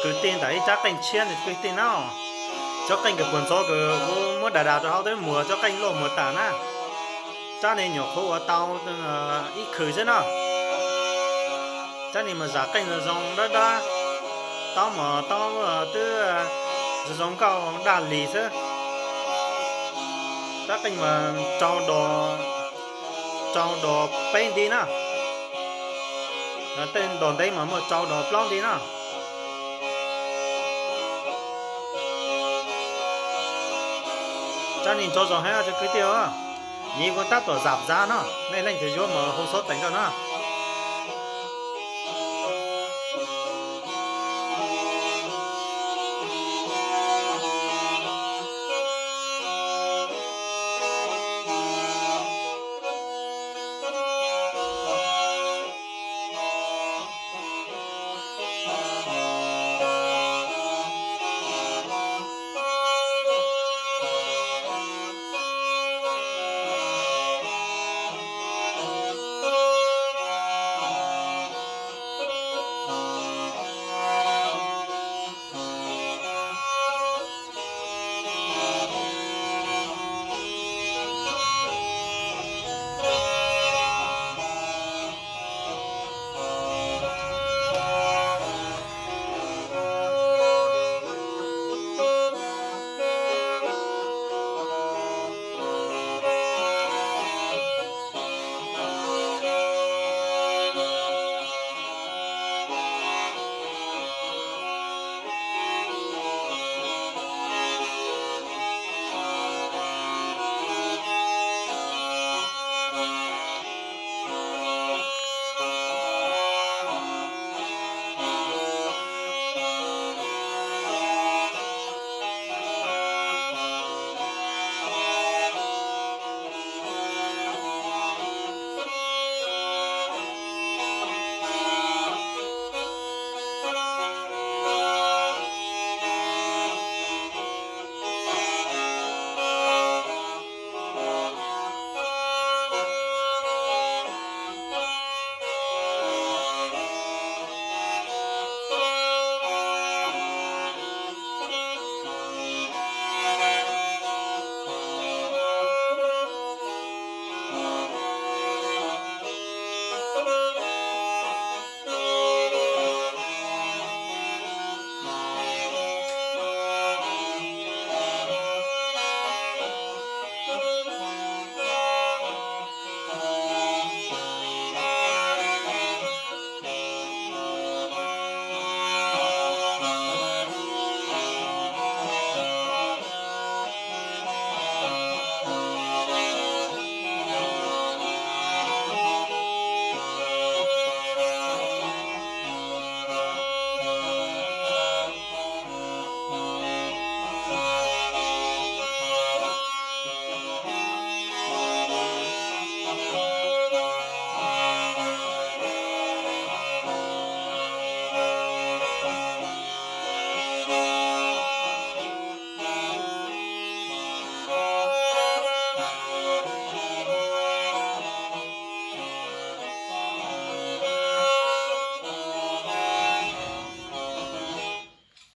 Kwv tij ntawm ib rab qeej tshiab no kwv tij na. Tsob qeej kws puag ntxov kws kuv muab dav dav rau hauv twb muag tsob qeej loj muag tas na. Rab ni nyuam qhuav ua tau ib khw xwb no. Rab ni mas zam qeej zoo zoo dab dab, taub mas taub twb zoo zoo nkauj daj lis xwb. Rab qeej mas rau dos, rau dos peb nti na. Tej dos ntev mas muaj rau dos plaub nti na. Rab ni ntso zoo heev cov kwv tij. Nyiv kuv tab tom zam zav no, nej leej twg yuav mas hu xov teem rau na.